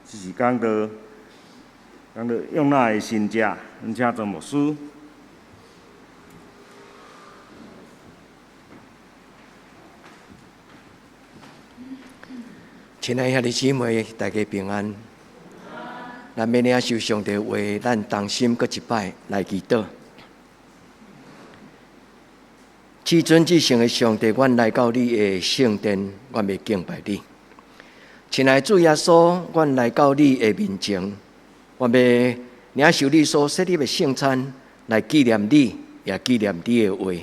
這是講到講到約拿的神跡，阮請莊牧師。親愛兄弟姊妹，大家平安。咱欲領受上帝話，咱同心閣一擺來祈禱。至尊至聖的上帝，阮來到你的聖殿，阮欲敬拜你。親愛主耶穌，阮來到你的面前，阮欲領受你所設立的聖餐，來紀念你，也紀念你的話。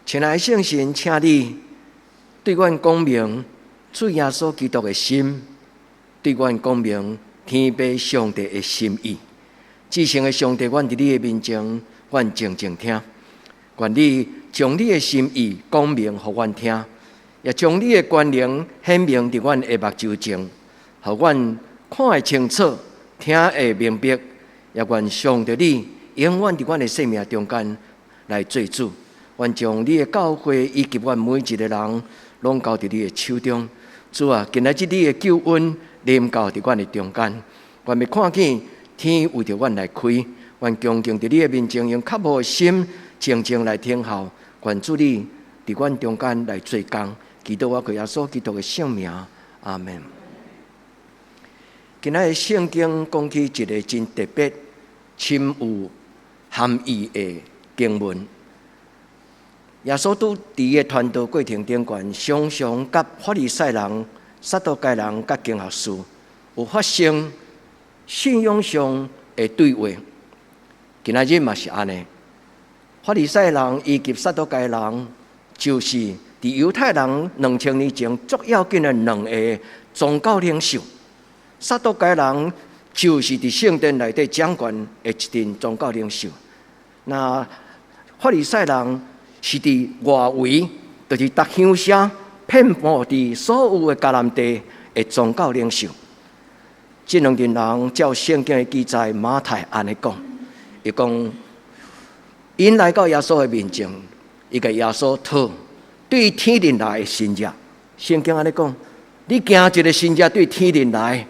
親愛聖神，請你對阮講明主耶穌基督的心，對阮講明天父上帝的心意。至聖的上帝，阮佇你的面前，阮靜靜聽。願你將你的心意講明予阮聽，也將你的權能顯明佇阮的目睭前，予阮看會清楚，聽會明白。也願上帝你永遠佇阮的生命中間來做主。願將你的教誨以及阮每一个人攏交佇你的手中。主啊，今仔日你的救恩臨到佇阮的中間，願欲看見天為著阮來開，願恭敬佇你的面前，用渴慕的心靜靜來聽候。願主你佇阮中間來做工，祈禱我靠耶穌基督的聖名，阿們。今仔日聖經講起一个真特別、深有含義的經文。耶穌拄佇伊的傳道過程頂懸，常常佮法利賽人、撒都該人佮經學士有發生信仰上的對話。今仔日嘛是按呢，法利賽人以及撒都該人，就是佇猶太人2000年前足要緊的兩个宗教領袖。撒都該人就是佇聖殿內底掌權的一陣宗教領袖。那法利賽人是佇外圍，就是逐鄉社遍佈佇所有的迦南地的宗教領袖。這兩陣人照聖經的記載，馬太按呢講，伊講，𪜶來到耶穌的面前，伊共耶穌討對天頂來的神跡。聖經按呢講，你行一个神跡對天頂來，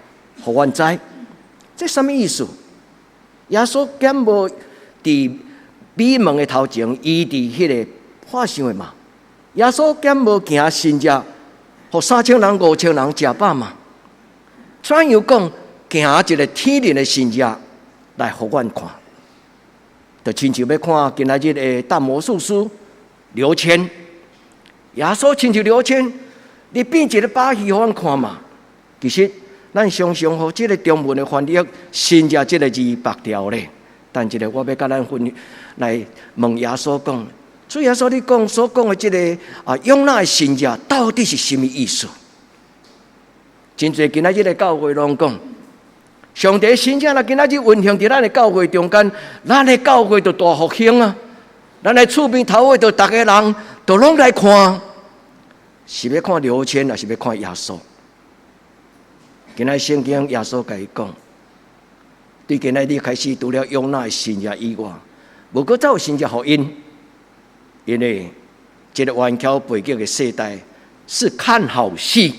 予阮知，這啥物意思？耶穌敢無佇美門的頭前醫治彼个破相的嘛？耶穌敢無行神跡，予3000人、5000人食飽嘛？怎樣講行一个天靈的神跡來予阮看？就親像欲看今仔日的大魔術師劉謙，耶穌親像劉謙，你變一个把戲予阮看嘛？其實咱常常予這个中文的翻譯“神跡”這个字縛掉咧。但這个我欲共咱分來問耶穌講，主耶穌，你講所講的這个啊，約拿的神跡到底是啥物意思？真濟今仔日的教會攏講，上帝神跡若今仔日運行佇咱的教會中間，咱的教會就大復興啊！咱的厝邊頭尾就逐个人都攏來看，是欲看劉謙，抑是欲看耶穌？今仔聖經耶穌共伊講，對今仔日開始，除了約拿的神跡以外，無閣再有神跡予𪜶，因為這個頑強背逆的世代是看好戲，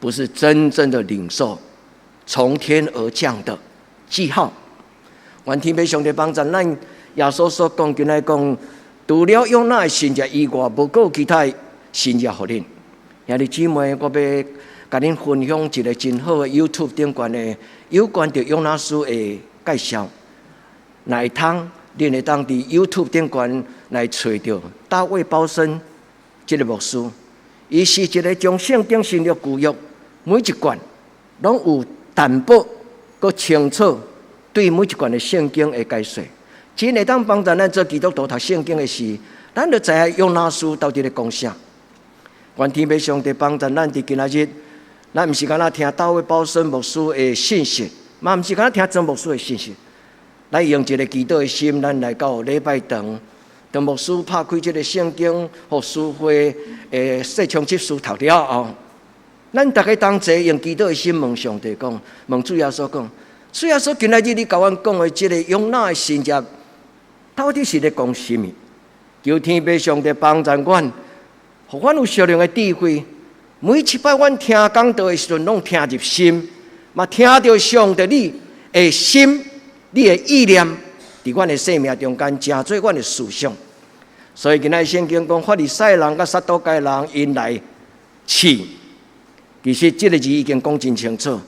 不是真正的領受從天而降的記號。願天父上帝幫助咱，耶穌所講，今仔講，除了約拿的神跡以外，無閣有其他的神跡予恁。兄弟姊妹，我欲共恁分享一个真好的 YouTube 頂懸的有關著約拿書的介紹。若會通，恁會當佇 YouTube 頂懸來揣著大衛鮑森這个牧師，伊是一个將聖經新約舊約每一卷攏有淡薄閣清楚對每一卷的聖經的解說，真會當幫助咱做基督徒讀聖經的時，咱就知影約拿書到底咧講啥。願天父上帝幫助咱佇今仔日，咱毋是干焦聽大衛鮑森牧師的信息，嘛毋是干焦聽曾牧師的信息。咱用一个祈禱的心，咱來到禮拜堂，當牧師拍開這个聖經，予書會的細長執事讀了後，咱逐家同齊用祈禱的心問上帝講，問主耶穌講，主耶穌今仔日你共阮講的這个約拿的神跡，到底是咧講啥物？求天父上帝幫助阮，予阮有屬靈的智慧。每一擺阮聽講道的時陣，攏聽入心。嘛聽著上帝你的心、你的意念，佇阮的生命中間，成做阮的思想。所以今仔聖經講，法利賽人佮撒都該人𪜶來試。其實這个字已經講真清楚，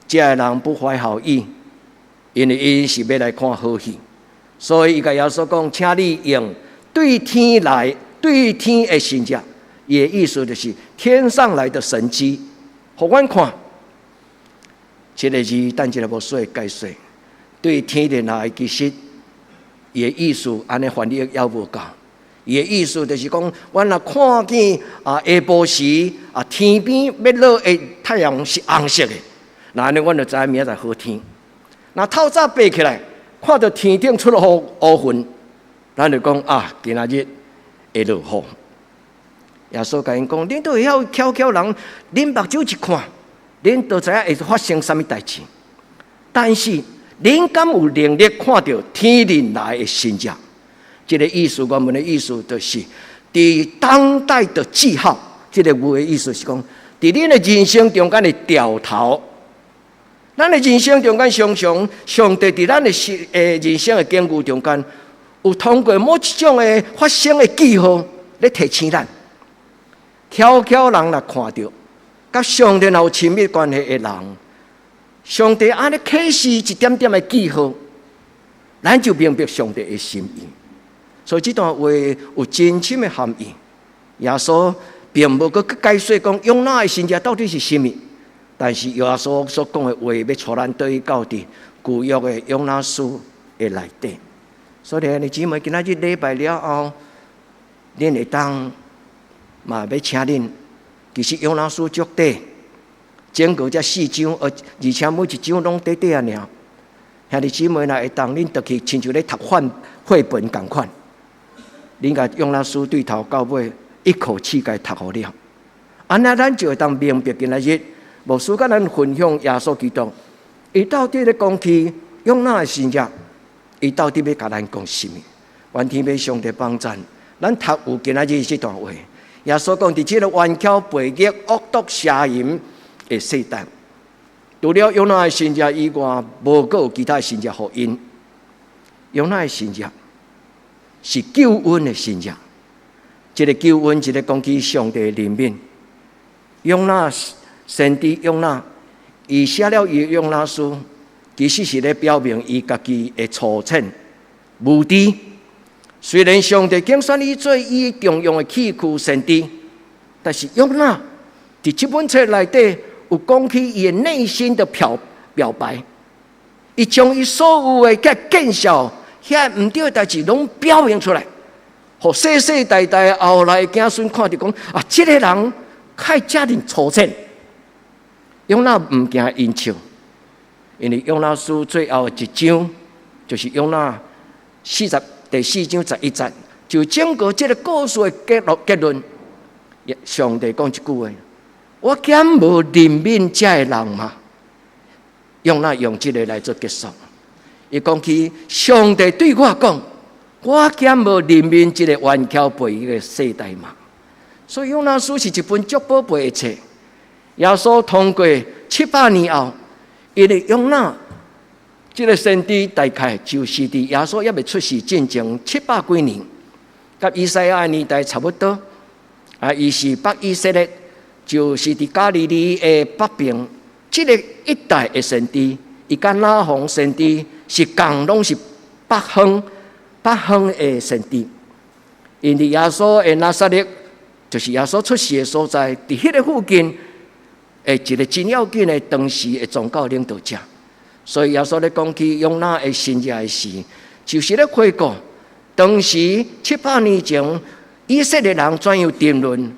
這个人不懷好意，因為𪜶是欲來看好戲，所以伊共耶穌講，請你用對天來對天的神跡，伊的意思就是天上來的神蹟，予阮看。這个字等一下牧師會解說，對天來，其實伊的意思按呢翻譯猶無夠。伊的意思就是講，阮若看見啊下晡時啊天邊欲落的太陽是紅色的，那按呢阮就知影明仔載好天。若透早爬起來，看著天頂出烏雲，咱就講啊，今仔日會落雨。耶穌共𪜶講，恁都會曉巧巧人，恁目睭一看，恁就知影會發生啥物代誌。但是恁敢有能力看著天裡來的神跡？這个意思，原文的意思就是，佇當代的記號。這个話的意思是講，佇恁的人生中間的調頭，咱的人生中間常常，上帝佇咱的人生的境遇中間，有通過某一種的發生的記號咧提醒咱。巧巧人若看著，佮上帝若有親密關係的人，上帝按呢啟示一點點的記號，咱就明白上帝的心意。所以這段話有真深的含義。耶穌並無閣解說講約拿的神跡到底是啥物，但是耶穌所講的話，欲帶咱轉去到佇舊約的約拿書的內底。所以兄弟姊妹，今仔日禮拜了後，恁會當嘛欲請恁，其實約拿書足短，總共才四章，而且每一章攏短短仔爾。兄弟姊妹若會當，恁就去親像咧讀範繪本仝款。恁共約拿書對頭到尾，一口氣共讀予了，按呢咱就會當明白今仔日牧師共咱分享耶穌基督，伊到底咧講起約拿的神跡，伊到底欲共咱講啥物？願天父上帝幫贊，咱讀有今仔日這段話。耶穌講，佇這个頑巧悖逆、惡毒邪淫的世代，除了約拿的神跡以外，無閣有其他的神跡予𪜶。約拿的神跡是救恩的神跡，這个救恩，一个講起上帝的憐憫。約拿先知約拿，伊寫了伊約拿書，其實是咧表明伊家己的粗淺無知。雖然上帝揀選伊做伊重用的器具先知，但是約拿佇這本冊內底有講起伊的內心的表白，伊將伊所有的遐見笑，遐毋對的代誌攏表明出來，予世世代代後來子孫看著講啊，這个人較遮爾粗淺。約拿毋驚𪜶笑，因為約拿書最後一章就是約拿44第四章11節，就整個這个故事的結論。上帝講一句話：我敢無憐憫這个人嗎？約拿用這个來做結束。伊講起上帝對我講，我敢無憐憫這个頑巧悖逆的世代嗎？所以約拿書是一本足寶貝的冊。耶穌通過700年後，因為約拿這个先知大概就是佇耶穌猶未出世進前700幾年，佮以賽亞的年代差不多。啊，伊是北以色列，就是佇加利利的北邊，這个一帶的先知，伊佮拿鴻先知是仝攏是北方的先知。𪜶佇耶穌的拿撒勒，就是耶穌出世的所在，佇彼个附近的一个真要緊的當時的宗教領導者。所以耶穌咧講起約拿的神跡的時，就是咧回顧當時700年前以色列人怎樣沉淪，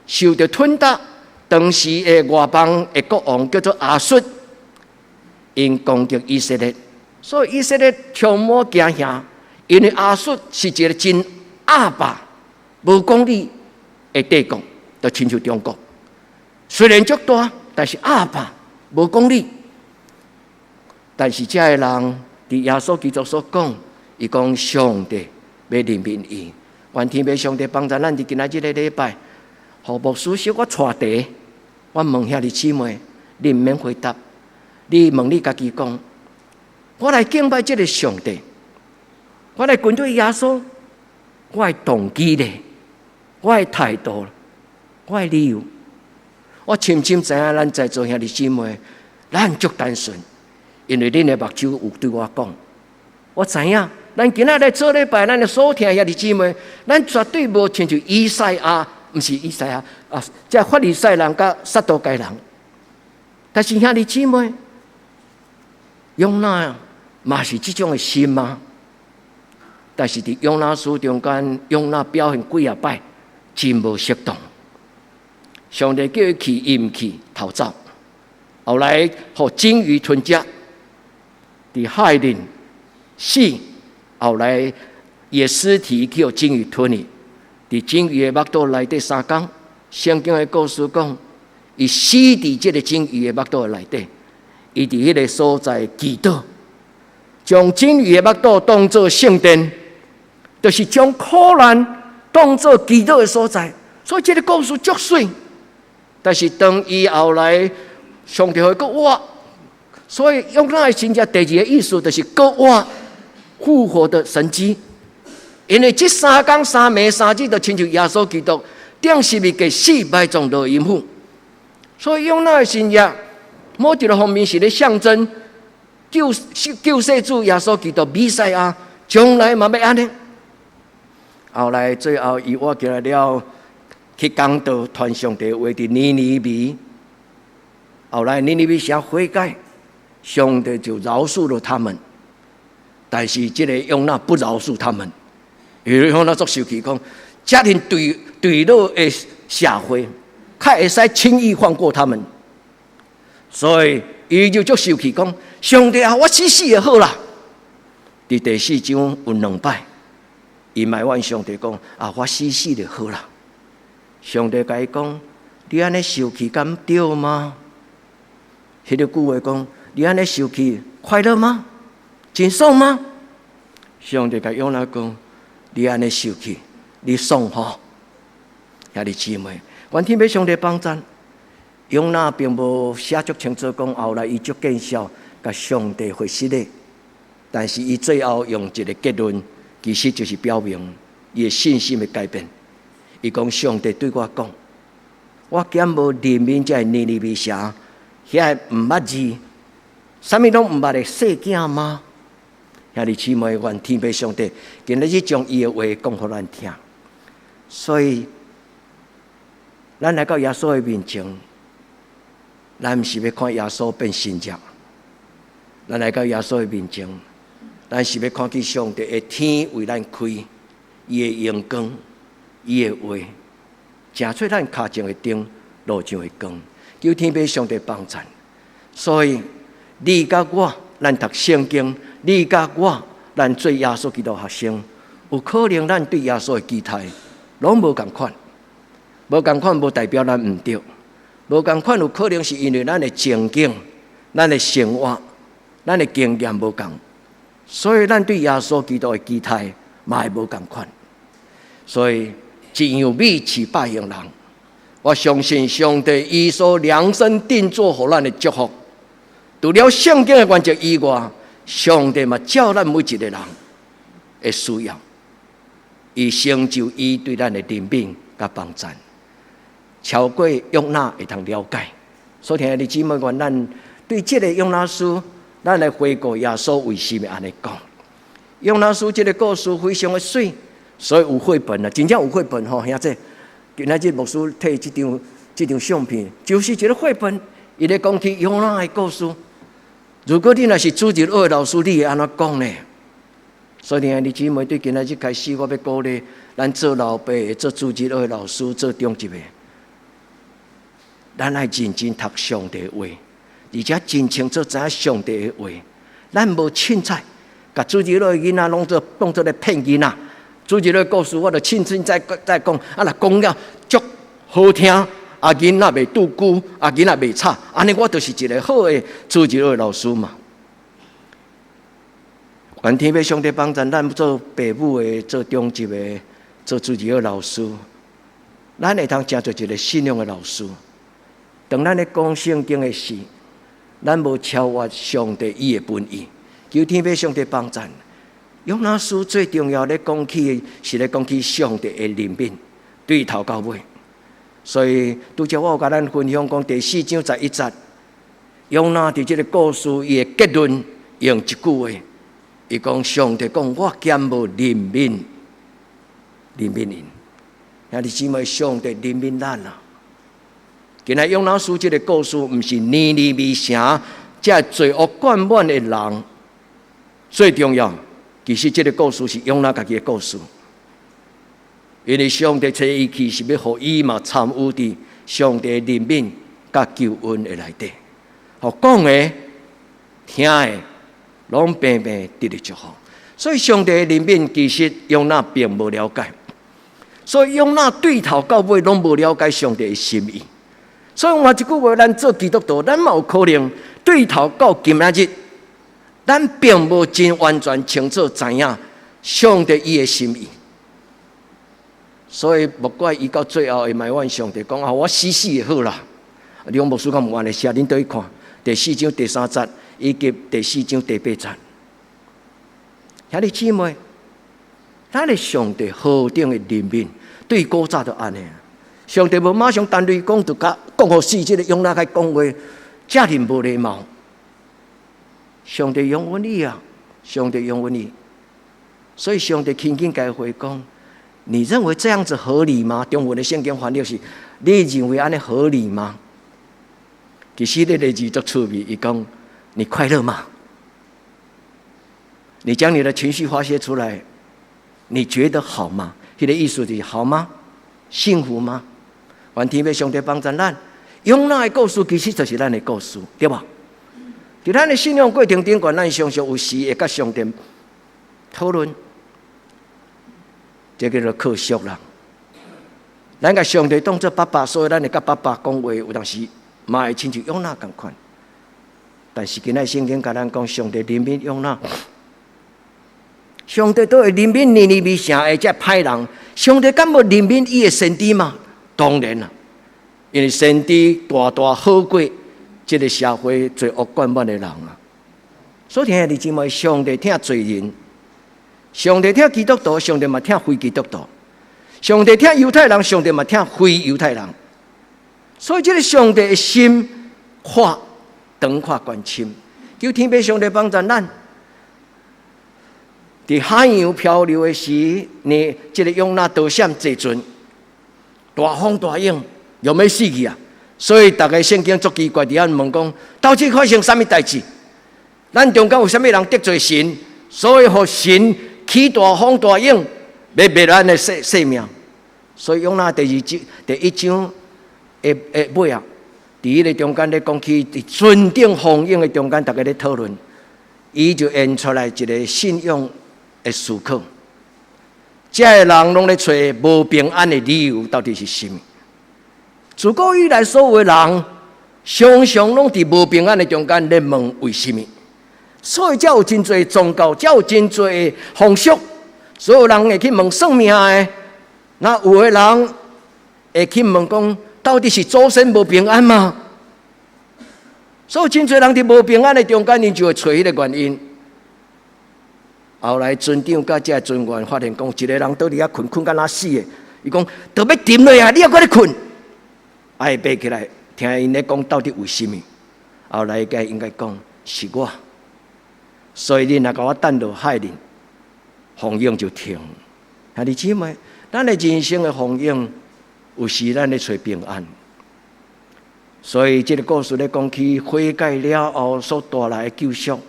受著吞打。當時的外邦的國王叫做亞述，𪜶攻擊以色列，所以以色列充滿驚嚇，因為亞述是一个真鴨霸、無講理的帝國，就親像中國。雖然足大，但是鴨霸無講理。但是這个人佇耶穌基督所講，伊講上帝欲憐憫伊，願天父上帝幫助咱佇今仔這个禮拜，予牧師小可帶題，我問兄弟姊妹，恁毋免回答。你問你家己講，我來敬拜這个上帝，我來跟隨耶穌，我的動機咧，我的態度，我的理由，我深深知影咱在座兄弟姊妹，咱足單純，因為恁的目睭有對我講，我知影，咱今仔來做禮拜，咱的所聽兄弟姊妹，咱絕對無親像以賽亞，毋是以賽亞啊，這法利賽人佮撒都該人。但是兄弟姊妹，約拿嘛是這種的心嗎？但是佇約拿書中間，約拿表現幾仔擺，真無適當。上帝叫伊去，伊毋去，逃走。後來予鯨魚吞食，佇海裡死。後來伊的屍體去予鯨魚吞去，佇鯨魚的腹肚內底3工。聖經的故事講，伊死佇這个鯨魚的腹肚內底，伊佇彼个所在祈禱，將鯨魚的腹肚當做聖殿，就是將苦難當做祈禱的所在。所以這个故事足媠。但是當伊後來上帝予伊閣活，所以約拿的神跡第二个意思就是閣活復活的神蹟。因為這3工3暝3日，就親像耶穌基督釘十字架死埋葬落陰府。所以約拿的神跡，某一个方面是咧象徵救世主耶穌基督彌賽亞將來嘛欲按呢。後來最後伊活起來了，去講道傳上帝話佇尼尼微。後來尼尼微城悔改，上帝就饒恕了他們。但是這个約拿不饒恕他們，因為約拿足生氣講，遮爾墜墜落的社會，較會使輕易放過他們。所以伊就足生氣講，上帝啊，我死死就好啦。佇第四章有兩擺，伊埋怨上帝講啊，我死死就好啦。上帝共伊講，你按呢生氣敢對嗎？彼个句話講，你按呢生氣快樂嗎？真爽嗎？上帝共約拿講，你按呢生氣，你爽吼？兄弟姊妹，願天父上帝幫贊。約拿並無寫足清楚講，後來伊足見笑，共上帝回失禮。但是伊最後用一个結論，其實就是表明伊的信心的改變。伊講上帝對我講，我敢無憐憫這个尼尼微城，遐个毋捌字，啥物攏毋捌的細囝嗎？兄弟姊妹，願天父上帝今日將伊的話講予咱聽。所以，咱來到耶穌的面前，咱毋是欲看耶穌變神跡，咱來到耶穌的面前，咱是欲看見上帝的天為咱開，伊的榮光，伊的話，成做咱跤前的燈，路上的光。求天父上帝幫贊。所以，你佮我，咱讀聖經，你佮我，咱做耶穌基督學生，有可能咱對耶穌的期待攏無仝款，無仝款無代表咱毋對，無仝款有可能是因為咱的情景、咱的生活、咱的經驗無仝，所以咱對耶穌基督的期待嘛會無仝款。所以一樣米飼百姓人，我相信上帝伊所量身定做予咱的祝福，除了聖經的原則以外，上帝嘛照咱每一个人的需要，伊成就伊對咱的憐憫佮幫贊，超過約拿會通了解。所以兄弟姊妹，願咱對這个約拿書，咱來回顧耶穌為什麼按呢講。約拿書這个故事非常的媠，所以有繪本啊，真正有繪本吼，兄弟。今仔日牧師提這張相片，就是一个繪本，伊咧講起約拿的故事。如果你若是主日學的老師，你會按怎講呢？所以兄弟姊妹，對今仔日開始，我欲鼓勵咱做老爸的、做主日學的老師、做長執的，咱愛認真讀上帝的話，而且真清楚知影上帝的話。咱無凊彩，共主日學的囡仔攏做當做咧騙囡仔。主日學故事，我就凊凊彩再講，啊，若講了足好聽，啊，囡仔袂拄久，啊，囡仔袂吵，按呢我就是一个好的主日學的老師嘛。願天父上帝幫助咱做爸母的、做長執的、做主日學老師，咱會通成做一个信仰的老師。當咱咧講聖經的時，咱無超越上帝伊的本意。求天父上帝幫贊。約拿書最重要咧講起的是咧講起上帝的憐憫，對頭到尾。所以拄才我有共咱分享講第四章十一節，約拿佇這個故事伊的結論用一句話，伊講上帝講我敢無憐憫，憐憫𪜶。兄弟姊妹，上帝憐憫咱啊！今仔約拿書這個故事，毋是尼尼微城這罪惡貫滿的人，最重要。其實這個故事是約拿家己的故事，因為上帝差伊去是欲予伊嘛參與佇上帝憐憫佮救恩的內底，予講的、聽的，攏平平得著祝福。所以上帝的憐憫其實約拿並無了解，所以約拿對頭到尾攏無了解上帝的心意。所以換一句話，咱做基督徒，咱嘛有可能對頭到今仔日，咱並無真完全清楚知影上帝伊的心意，所以莫怪伊到最後會埋怨上帝講啊，我死死就好啦。你講牧師敢毋按呢寫，恁倒去看第四章第三節以及第四章第八節。兄弟姊妹，咱的上帝何等的憐憫，對古早就按呢。上帝無馬上彈雷講，就共講予死，這個約拿開講話，遮爾無禮貌。上帝容忍你啊！上帝容忍你，所以上帝輕輕共伊回講：你認為這樣子合理嗎？中文的聖經翻譯是：你認為按呢合理嗎？其實這個字足趣味，伊講：你快樂嗎？你將你的情緒發洩出來，你覺得好嗎？彼個意思就是好嗎？幸福嗎？願天父上帝幫助咱。約拿的故事其實就是咱的故事，對無？佇咱的信仰過程頂懸，咱常常有時會佮上帝討論，這叫做可惜啦。咱共上帝當做爸爸，所以咱會佮爸爸講話，有當時嘛會親像約拿仝款。但是今仔聖經共咱講，上帝憐憫約拿，上帝都會憐憫尼尼微城的這歹人，上帝敢無憐憫伊的先知嗎？當然啦，因為先知大大好過這個社會罪惡貫滿的人啊，所以兄弟姊妹，上帝疼罪人，上帝疼基督徒，上帝嘛疼非基督徒，上帝疼猶太人，上帝嘛疼非猶太人。所以這個上帝的心闊長闊懸深，求天父上帝幫助咱。佇海洋漂流的時，呢，這個約拿逃險坐船，大風大湧，欲欲死去啊！所以，逐家聖經足奇怪，佇遐問講，到底發生啥物代誌？咱中間有啥物人得罪神，所以予神起大風大湧，欲滅咱的性命。所以，約拿第二章第一章的尾啊，佇彼個中間咧講起，佇船頂風湧的中間，逐家咧討論，伊就演出來一個信仰的思考。這个人攏咧揣無平安的理由，到底是啥物？自古以來，所有的人常常攏佇無平安的中間咧問為啥物，所以才有真濟宗教，才有真濟風俗。所有人會去問算命的，那有的人會去問講，到底是祖先無平安嗎？所以真濟人佇無平安的中間，𪜶就會揣彼個原因。後來船長佮這船員發現講，一個人倒佇遐睏，睏甲若死的，伊講都欲沉落啊，你猶閣咧睏？愛爬起來聽𪜶咧講到底為啥物？後來伊應該講是我，所以恁若共我擲落海裡，風湧就停。兄弟姊妹，咱的人生的風湧，有時咱咧揣平安。所以這個故事咧講起悔改了後所帶來的救贖，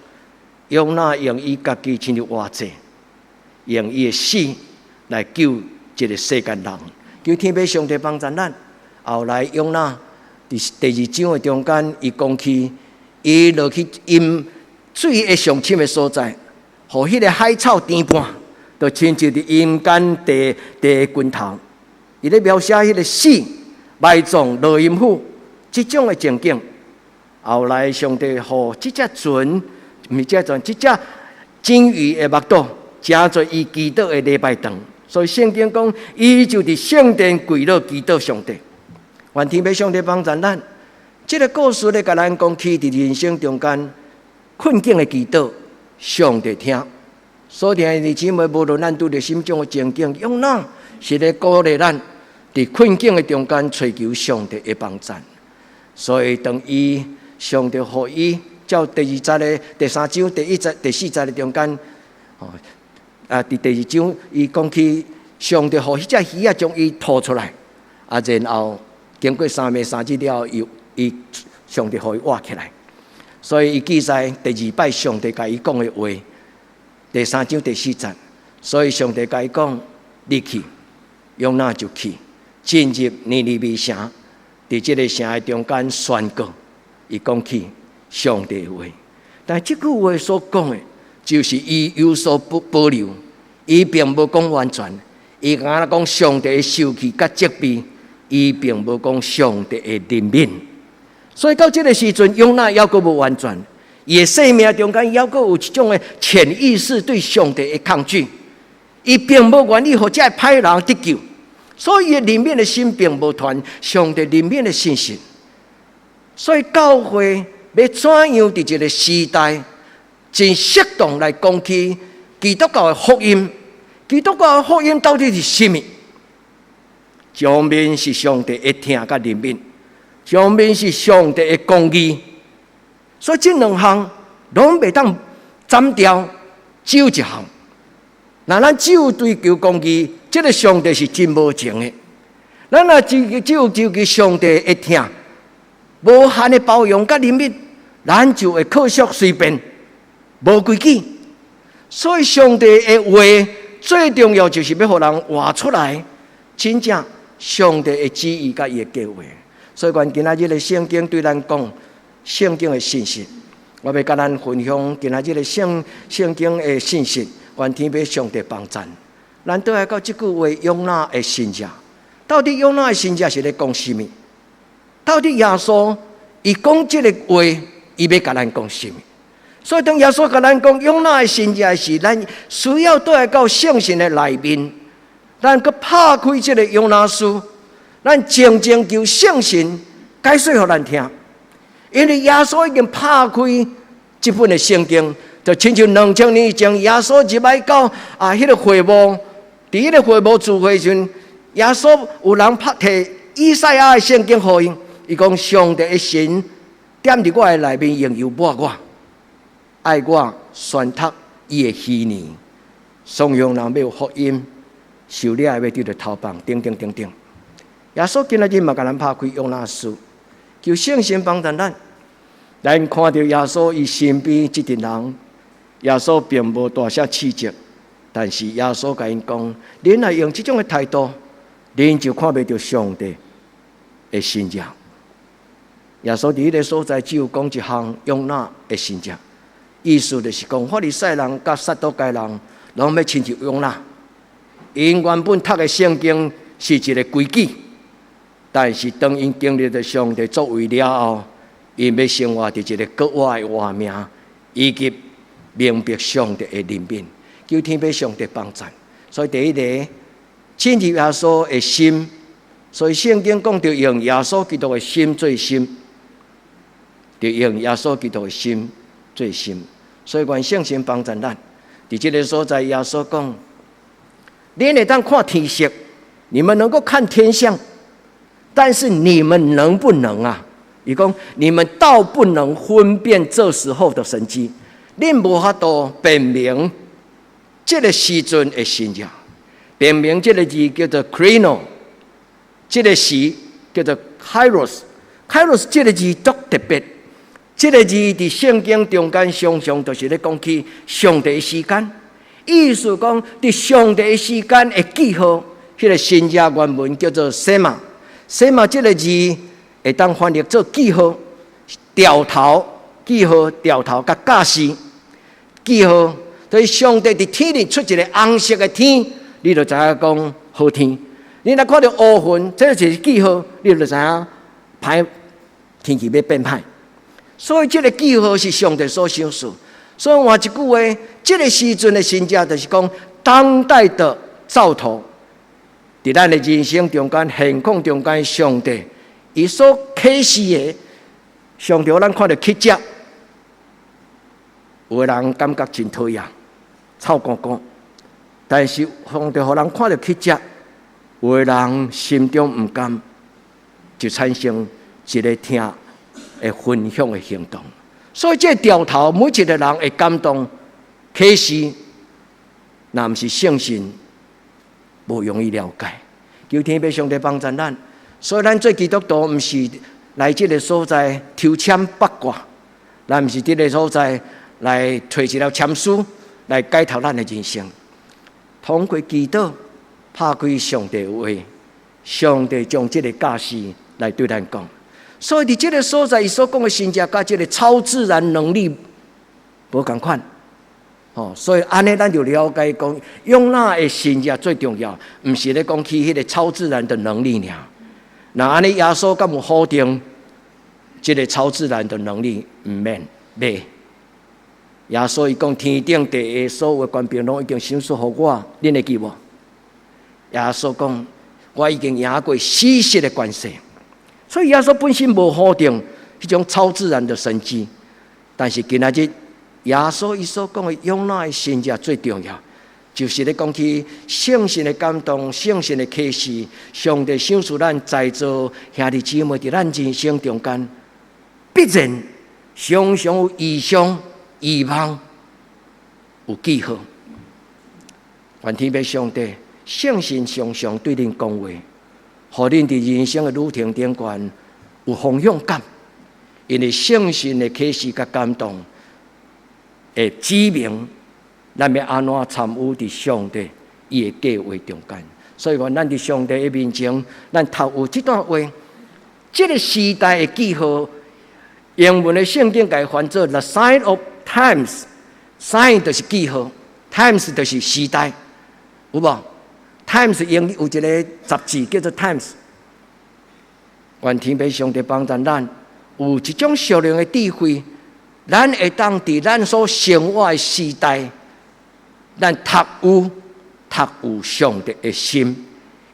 約拿用伊家己親像活祭，用伊的死來救這個世間人。求天父上帝幫助咱。後來約拿佇第二章的中間，伊講起伊落去淹水的上深的所在，予彼個海草甜半，就親像佇陰間地地盡頭。伊咧描寫彼個死埋葬落陰府這種的情景。後來上帝予這隻船，毋是這隻船，這隻鯨魚的腹肚，成做伊祈禱的禮拜堂。所以聖經講，伊就佇聖殿跪落祈禱上帝。願天父上帝幫助咱。這个故事咧，共咱講起佇人生中間困境的祈禱，上帝聽。所以兄弟姊妹，無論咱拄著啥物種的情境，約拿是咧鼓勵咱佇困境的中間揣求上帝的幫贊。所以當伊上帝予伊照第二節的第三章第一節第四節的中間，哦，啊，佇第二章伊講起上帝予彼隻魚仔將伊吐出來，啊，然後經過三暝三日了後，伊伊上帝予伊活起來。所以伊記載第二擺上帝共伊講的話，第三章第四節。所以上帝共伊講：你去，約拿就去，進入尼尼微城，佇這个城的中間宣告，伊講起上帝的話。但這句話所講的，就是伊有所不保留，伊並無講完全，伊敢若講上帝的受氣佮責備，伊並無講上帝的憐憫。所以到這个時陣，約拿猶閣無完全，伊的生命中間猶閣有一種的潛意識對上帝的抗拒，伊並無願意予這个歹人得救，所以伊憐憫的心並無傳上帝憐憫的信息。所以教會欲怎樣佇這个時代，真適當來講起基督教的福音？基督教的福音到底是啥物？一方面是上帝的疼佮憐憫，一方面是上帝的公義，所以這兩項攏袂當斬掉，只有一項。若咱只有追求公義，這个上帝是真無情的。咱若只有追求上帝的疼，無限的包容佮憐憫，咱就會可惜隨便，無規矩。所以上帝的話最重要就是欲予人活出來，真正上帝的旨意佮伊的計劃。所以，願今仔日的聖經對咱講聖經的信息，我欲佮咱分享今仔日的聖經的信息，願天父上帝幫贊。咱倒來到這句話，約拿的神跡，到底約拿的神跡是咧講啥物？到底耶穌伊講這个話，伊欲共咱講啥物？所以當耶穌共咱講約拿的神跡時，咱需要倒來到聖神的內面，咱閣拍開這个約拿書，咱靜靜求聖神解說予咱聽。因為耶穌已經拍開這本的聖經，就親像2000年前耶穌入來到啊，彼个會幕，佇彼个會幕聚會時，耶穌有人拍提以賽亞的聖經予伊，伊講上帝的神點佇我的內面，用油抹我，愛我宣讀伊的禧年，頌揚人欲有福音，受掠的欲得著投放，等等等等。耶穌今仔日嘛共咱拍開約拿書，求聖神幫助咱。咱看著耶穌伊身邊這陣人，耶穌並無大聲斥責，但是耶穌共𪜶講：恁若用這種的態度，恁就看袂著上帝的神跡。耶穌佇彼个所在只有講一項約拿的神跡，意思就是講法利賽人佮撒都該人攏欲親像約拿，𪜶原本讀的聖經是一个規矩，但是當𪜶經歷著上帝作為了後，𪜶欲生活佇一个閣活的活命，以及明白上帝的憐憫，求天父上帝幫贊。所以第一个進入耶穌的心，所以聖經講著用耶穌基督的心做心，著用耶穌基督的心做心。所以願聖神幫助咱。佇這个所在，耶穌講：恁會當看天色，你們能夠看天象，但是你們能不能啊？伊講：你們倒不能分辨這時候的神蹟，恁無法度辨明這个時陣的神跡。辨明這个字叫做 krino，這个時叫做 kairos。kairos 這个字足特別，這个字佇聖經中間常常就是咧講起上帝的時間，意思講佇上帝的時間的記號，彼个新約原文叫做 sema。sema 這个字會當翻譯做記號、兆頭、記號、兆頭佮教示記號。所以上帝佇天裡出一个紅色的天，你就知影講好天。你若看著烏雲，這就是記號，你就知影歹天氣欲變歹。所以這个記號是上帝所賞賜。所以換一句話，這个時陣的神跡就是講當代的兆頭，佇咱的人生中間、現況中間，上帝伊所啟示的，上帝予咱看著奇蹟，有的人感覺真討厭，臭糊糊。但是上帝予人看著奇蹟，有的人心中毋甘，就產生一个疼的分享的行動。所以這个兆頭，每一个人會感動，啟示，若毋是聖神，無容易了解。求天父上帝幫助咱，所以咱做基督徒，毋是來這个所在抽籤八卦，咱毋是佇這个所在來揣一粒籤詩來解脫咱的人生。通過祈禱，拍開上帝話，上帝將這个教示來對咱講。所以佇這个所在，伊所講的神蹟，佮這个超自然能力無仝款。哦，所以按呢，咱就了解講，約拿的神蹟最重要，毋是咧講起彼个超自然的能力爾。若按呢，耶穌敢有否定這个超自然的能力？毋免，袂。耶穌伊講天頂地下所有的權柄攏已經賞賜予我，恁會記無？耶穌講，我已經贏過死屍的權勢。所以耶穌本身無否定彼種超自然的神蹟，但是今仔日耶穌伊所講的約拿的神蹟最重要，就是咧講起聖神的感動、聖神的啟示，上帝賞賜咱在座兄弟姊妹佇咱人生中間，必然常常有異象、異夢、有記號。願天父上帝聖神常常對恁講話，予恁佇人生的旅程頂懸有方向感，因為聖神的啟示佮感動，會指明咱欲按怎參與佇上帝伊的計劃中間。所以講，咱佇上帝的面前，咱讀有這段話，這个時代的記號，英文的聖經共伊翻做 The sign of times，sign 就是記號，times 就是時代，有無？Times 英語有一个雜誌叫做 Times。願天父上帝幫助咱，有一種屬靈的智慧，咱會當佇咱所生活的時代，咱讀有讀有上帝的心，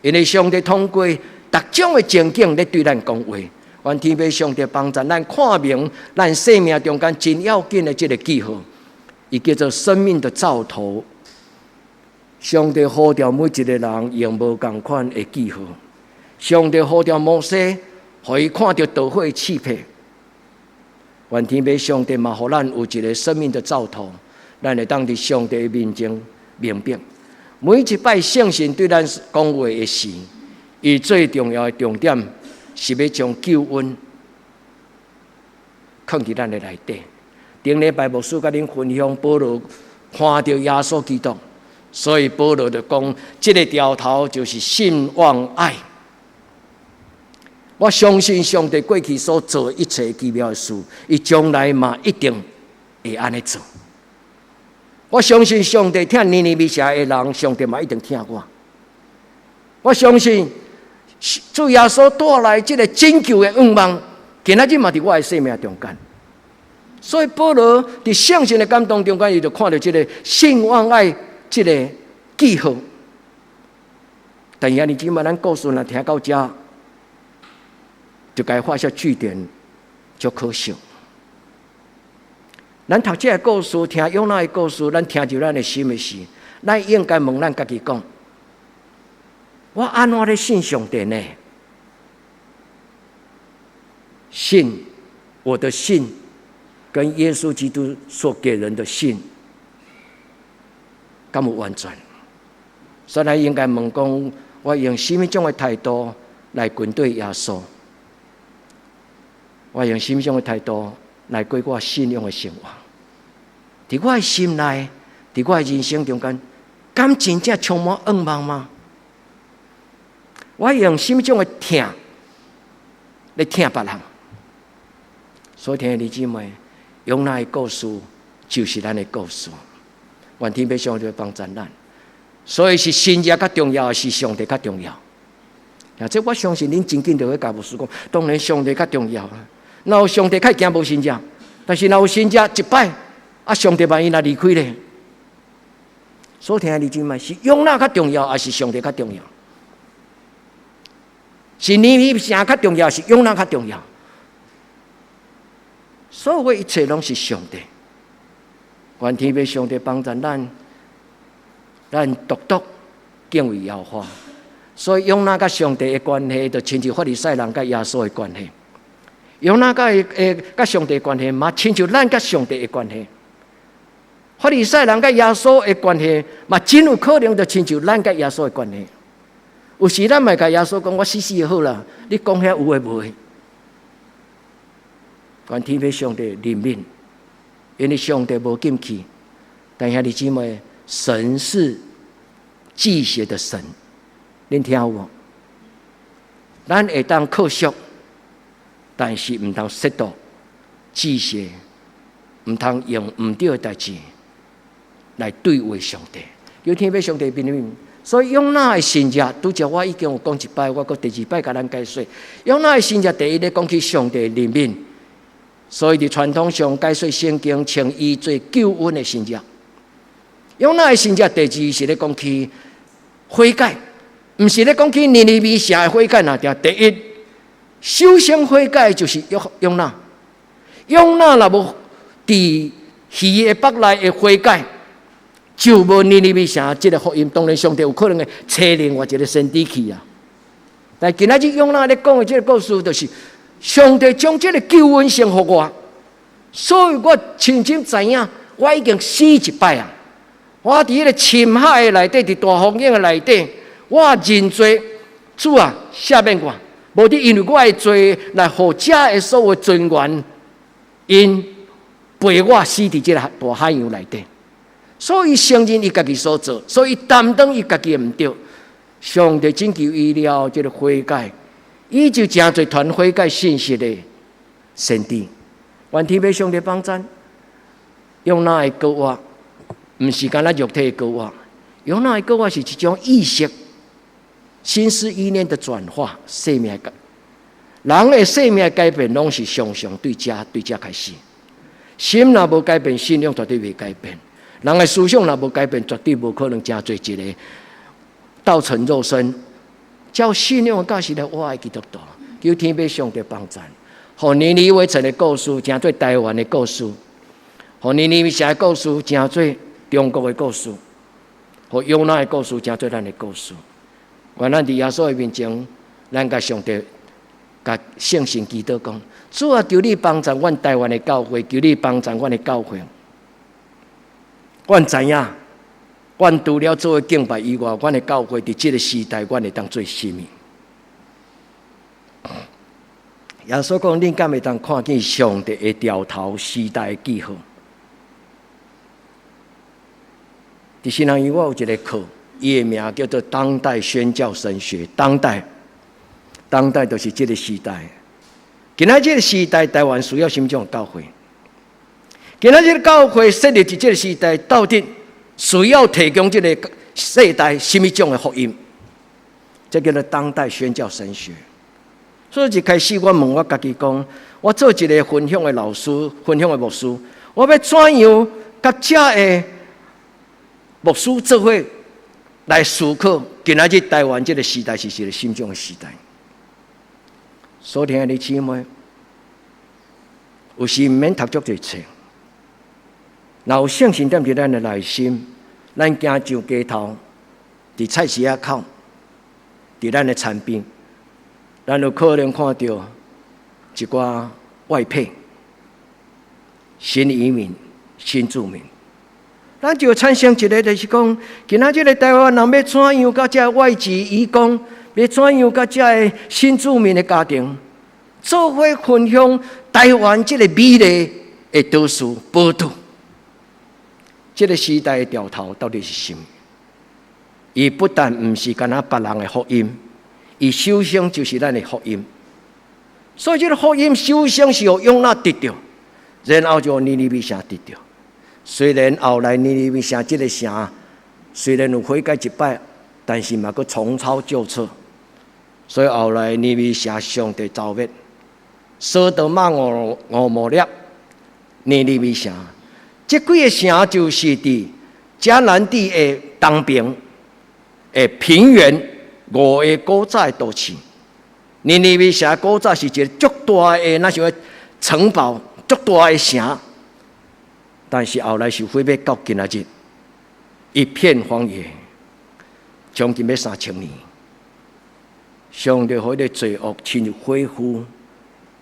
因為上帝通過各種的情景咧對咱講話。願天父上帝幫助咱看明咱生命中間真要緊的這个記號，伊叫做生命的兆頭。上帝呼召每一个人用無仝款的記號。上帝呼召摩西，予伊看著大火刺皮。願天父上帝嘛，予咱有一个生命的兆頭，咱會當佇上帝面前明白。每一擺聖神對咱講話的時，伊最重要的重點是欲將救恩囥佇咱的內底。頂禮拜牧師佮恁分享，保羅看著耶穌基督，所以保羅就講，這个兆頭就是信望愛。我相信上帝過去所做一切奇妙的事，伊將來嘛一定會按呢做。我相信上帝疼尼尼微城的人，上帝嘛一定疼我。我相信主耶穌帶來這个拯救的願望，今仔日嘛佇我的生命中間。所以保羅佇聖神的感動中間，伊就看著這个信望愛這个記號。但是按呢這擺咱故事若聽到遮，就共伊畫下句點，足可惜。咱讀這个故事，聽約拿的故事，咱聽入咱的心的時，咱應該問咱家己講：我按怎咧信上帝呢？信我的信，跟耶穌基督所給人的信，敢有完全？所以咱應該問講：我用啥物種的態度來跟隨耶穌？我用啥物種的態度來過我信仰的生活？佇我的心內，佇我的人生中間，敢真正充滿願望嗎？我用啥物種的疼來疼別人？所以，親愛的姊妹，約拿的故事就是咱的故事。願天父上帝幫助咱。所以是神蹟較重要，還是上帝較重要？啊，這我相信恁真緊就會共牧師講，當然上帝較重要啊。若有上帝較驚無神蹟，但是若有神蹟一擺，啊，上帝萬一若離開咧，所以親愛的姊妹，是約拿較重要，還是上帝較重要？是尼尼微城較重要，是約拿較重要？所有一切攏是上帝。願天父上帝幫助咱，咱獨獨敬畏耶和華。所以約拿佮上帝的關係，就親像法利賽人佮耶穌的關係。約拿佮佮上帝的關係，嘛親像咱佮上帝的關係。法利賽人佮耶穌的關係，嘛真有可能就親像咱佮耶穌的關係。有時咱嘛共耶穌講：我死死就好啦，你講遐有的無的。願天父上帝憐憫，因為上帝無禁忌。但兄弟姊妹，神是忌邪的神，恁聽有無？咱會當克俗，但是毋通褻瀆忌邪，毋通用毋對的代誌來對話上帝。求天父上帝憐憫。所以約拿的信仰，拄才我已經有講一擺，我閣第二擺共咱解說。約拿的信仰第一咧講起上帝憐憫，所以佇傳統上解說聖經稱伊做救恩的信仰。約拿的信仰第二是咧講起悔改，毋是咧講起尼尼微城的悔改爾爾。第一，首先悔改就是約約拿。約拿若無佇魚的腹內的悔改，就無尼尼微城這个福音。當然，上帝有可能會差另外一個先知去啊。但今仔日約拿咧講的這个故事，就是上帝將這个救恩先予我，所以我深深知影，我已經死一擺啊！我佇彼个深海的內底，佇大風湧的內底，我認罪，主啊，赦免我，無你因為我的罪來予遮的所有尊嚴，𪜶陪我死佇這个大海洋內底。所以承認伊家己所做，所以擔當伊家己的毋對。上帝拯救伊了，這个悔改，伊就成做傳悔改信息的先知。願天父上帝幫贊，約拿的過活，毋是干焦肉體的過活，約拿的過活是一種意識、心思意念的轉化，生命改。人的生命改變，攏是常常對遮對遮開始。心若無改變，信仰絕對袂改變。人的思想若無改變，絕對無可能成做一個道成肉身，照信仰的價值來活的基督徒。求天父上帝幫贊，予尼尼微城的故事，成做台灣的故事；予尼尼微城的故事，成做中國的故事；予約拿的故事，成做咱的故事。願咱佇耶穌的面前，咱共上帝、共聖神祈禱講：主啊，求你幫助阮台灣的教會，求你幫助阮的教會。阮知影，阮除了做伙敬拜以外，阮的教會佇這个時代，阮會當做啥物？耶穌講：恁敢會當看見上帝的兆頭時代的記號？佇新南我有一个課，伊的名叫做《當代宣教神學》。當代，當代就是這个時代。今仔這个時代，台灣需要啥物種教會？今仔這个教會設立佇這个時代，到底需要提供這个世代啥物種的福音？這叫做當代宣教神學。所以一開始我問我家己講，我做一个分享的老師、分享的牧師，我欲怎樣佮遮的牧師做伙來思考？今仔日台灣這个時代是一个啥物種的時代？所聽的姊妹，有時毋免讀足濟冊，若有聖神踮佇咱的內心，咱行上街頭，佇菜市仔口，佇咱的田邊，咱有可能看著一寡外配、新移民、新住民，咱就產生一个，就是講，今仔這个台灣人欲怎樣佮這外籍移工，欲怎樣佮這个新住民的家庭，做伙分享台灣這个美麗的都市寶島。這个時代的兆頭到底是啥物？伊不但毋是干焦別人的福音，伊首先就是咱的福音。所以這个福音首先是予約拿得著，然後就予尼尼微城得著。雖然後來尼尼微城這个城雖然有悔改一擺，但是嘛閣重操舊錯。所以後來尼尼微城上帝遭滅，所多瑪蛾摩拉、尼尼微城，這幾个城就是佇迦南地的東邊的平原五个古早的都市。尼尼微城古早是一个足大的，若像城堡，足足大的城，但是後來是毀滅到今仔日，一片荒野，將近欲3000年。上帝予彼個罪惡親像火烌，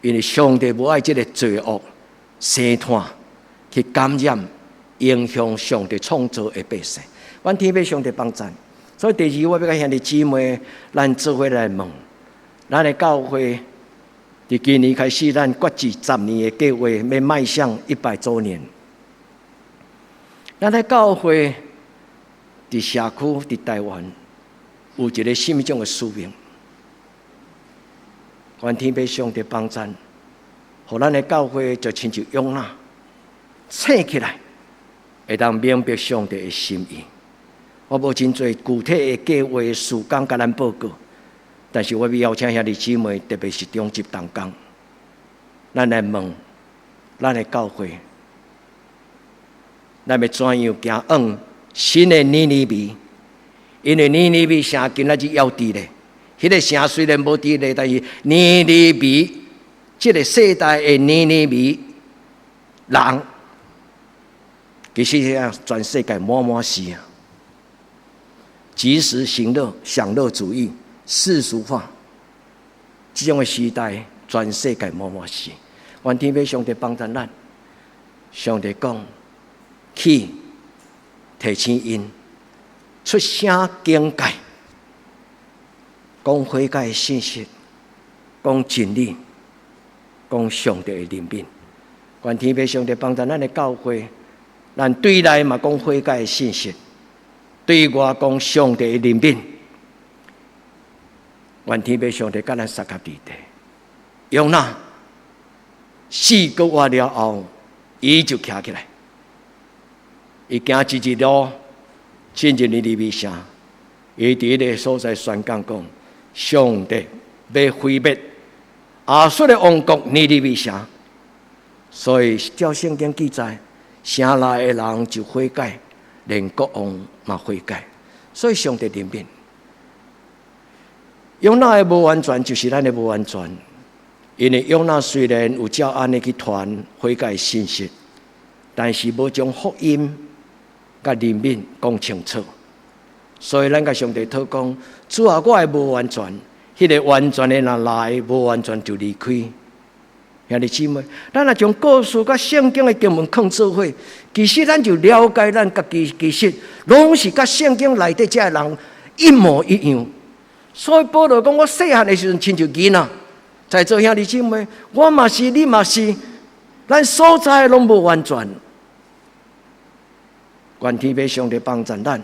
因為上帝無愛這个罪惡生湠去感染、影響上帝創造的百姓。阮天父上帝幫贊，所以第二，我欲共兄弟姊妹，咱做伙來問，咱的教會佇今年開始，咱決志十年的計劃，欲邁向100週年。咱的教會佇社區、佇台灣，有一个啥物種的使命？願天父上帝幫贊，予咱的教會就親像約拿醒起來，會當明白上帝的心意。我無真濟具體的計劃時間共咱報告，但是我欲邀請兄弟姊妹，特別是中職同工，咱來問咱的教會，咱欲怎樣行往新的尼尼微？因為尼尼微城今仔日猶佇咧。彼个城雖然無佇咧，但是尼尼微這个世代的尼尼微人，其實啊，全世界滿滿是啊，及時行樂、享樂主義、世俗化，這種的時代，全世界滿滿是。願天父上帝幫助咱，上帝講去提醒𪜶出聲警戒。講悔改的信息，講真理，講上帝的憐憫。願天父上帝幫助咱的教會，咱對內嘛講悔改的信息，對外講上帝的憐憫。願天父上帝佮咱相佮佇底。約拿4個月了後，伊就徛起來，伊行一日路，進入尼尼微城，伊佇彼个所在宣講講。上帝欲毀滅亞述的王國尼尼微城，所以照聖經記載，城內的人就悔改，連國王嘛悔改，所以上帝憐憫。約拿的無完全就是咱的無完全，因為約拿雖然有照按呢去傳悔改信息，但是無將福音佮憐憫講清楚。所以咱共上帝禱講，主啊，我的無完全，彼个完全的若來，無完全就離開。兄弟姊妹，咱若將故事佮聖經的經文囥做伙，其實咱就了解咱家己，其實攏是佮聖經內底這个人一模一樣。所以保羅講，我細漢的時陣親像囡仔，在座兄弟姊妹，我嘛是，你嘛是，咱所在攏無完全。願天父上帝幫助咱。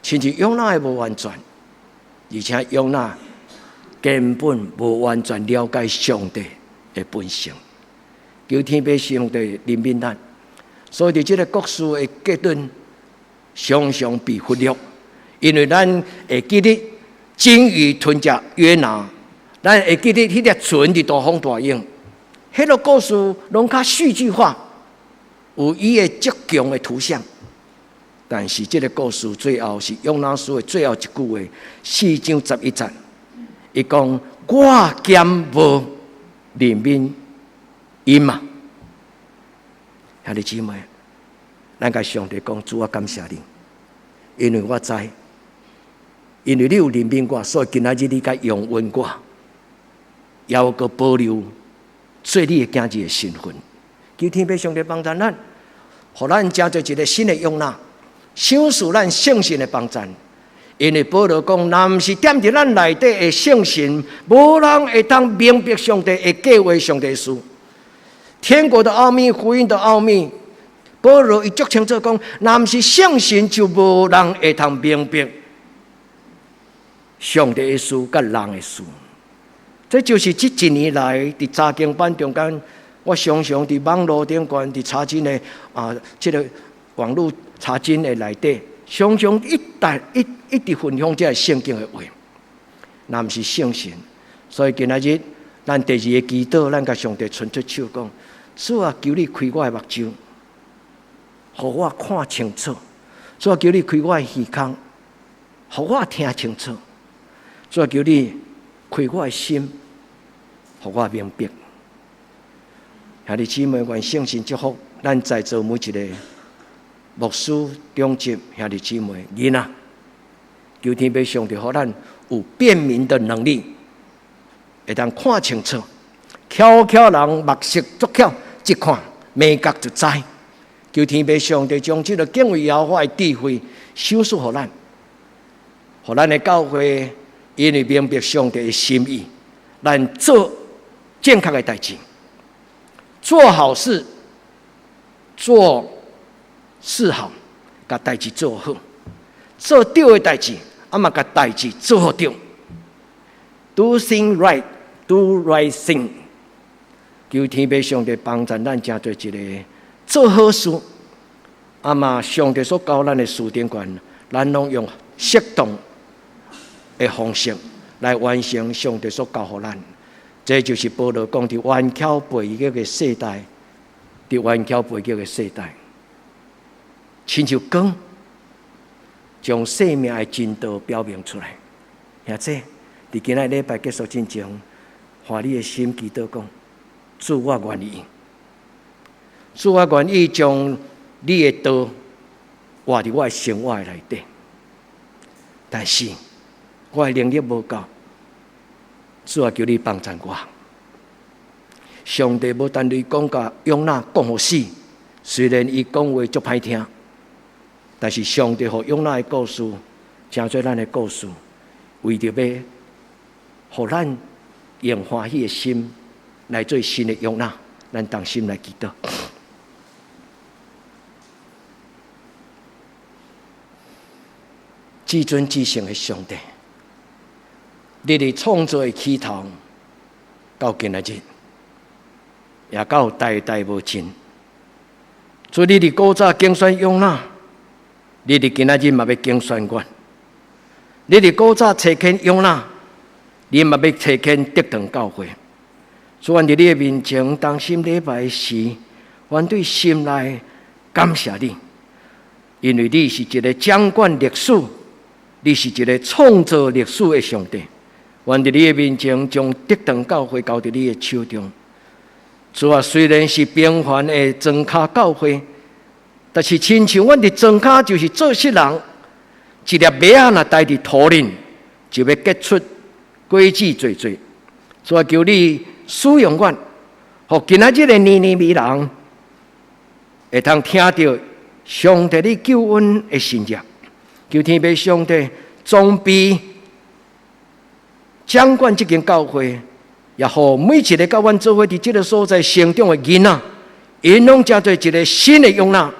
親像約拿的無完全，而且約拿根本無完全了解上帝的本性，求天父上帝憐憫咱。所以佇這个故事的結論，常常被忽略，因為咱會記得鯨魚吞食約拿，咱會記得彼隻船佇大風大湧，彼个故事攏較戲劇化，有伊的足強的圖像。但是這个故事最後是約拿書的最後一句話，4章11節，伊講我敢無憐憫𪜶嘛？兄弟姊妹，咱共上帝講，主啊，感謝你，因為我知，因為你有憐憫我，所以今仔日你才容允我，猶閣保留做你的囝兒的身份。求天父上帝幫助咱，予咱成做一个新的約拿。賞賜咱聖神的幫贊，因為保羅講，若毋是踮佇咱內底的聖神，無人會當明白上帝的計劃、上帝的事。天國的奧秘、福音的奧秘，保羅伊足清楚講，若毋是聖神，就無人會當明白上帝的事佮人的事。這就是這一年來佇查經班中間，我常常佇網路頂懸佇查經的啊，這个網路查經的內底，常常一旦一一直分享這个聖經的話，若毋是聖神，所以今仔日咱第二个祈禱，咱共上帝伸出手講：主啊，求你開我的目睭，予我看清楚；主啊，求你開我的耳孔，予我聽清楚；主啊，求你開我的心，予我明白。兄弟姊妹，願聖神祝福咱在座每一個牧師、長執兄弟姊妹、囡仔，求天父上帝予咱有辨明的能力，會當看清楚。巧巧人目色足巧，一看眉角就知。求天父上帝將這个敬畏耶和華的智慧賞賜予咱，予咱的教會因為明白上帝的心意，咱做正確的代誌，做好事，做事好，共代誌做好，做對的代誌，啊嘛共代誌做好對。Do thing right, do right thing。求天父上帝幫助咱，成做一个做好事，啊嘛上帝所教咱的事頂懸，咱攏用適當的方式來完成上帝所交予咱。這就是保羅講佇頑巧背逆的世代，佇頑巧背逆的世代，親像光將生命的真道表明出來。兄弟，佇今仔禮拜結束進前，換你的心祈禱講：主，我願意，主，我願意將你的道活佇我的生活內底。但是我的能力無夠，主啊，求你幫助我。上帝無單單講共約拿講予死，雖然伊講話足歹聽，但是上帝予約拿的故事，成做咱的故事，為著欲予咱用歡喜的心來做新的約拿，咱同心來祈禱。至尊至聖的上帝，你佇創造的起頭到今仔日，也到代代無盡。主，你佇古早揀選約拿，你佇今仔日嘛欲揀選阮。你佇古早差遣約拿，你嘛欲差遣德堂教會。主，阮佇你的面前同心禮拜時，阮對心內感謝你，因為你是一个掌管歷史，你是一个創造歷史的上帝。阮佇你的面前將德堂教會交佇你的手中。主啊，雖然是平凡的莊跤教會，但是親像阮佇莊跤就是做穡人，一粒麥仔若埋佇土裡，就欲結出果子濟濟。主啊，求你使用阮，予今仔日的尼尼微人會通聽著上帝你救恩的信息。求天父上帝裝備掌管這間教會，也予每一个佮阮做伙佇這个所在成長的囡仔，𪜶攏成做一个新的約拿，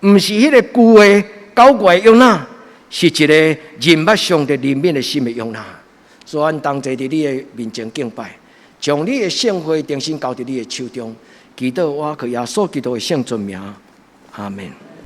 毋是彼个舊的搞怪的約拿，是一个認捌上帝憐憫的心的約拿。主，阮同齊佇你的面前敬拜，將你的聖會重新交佇你的手中，祈禱倚靠耶穌基督的聖尊名，阿門。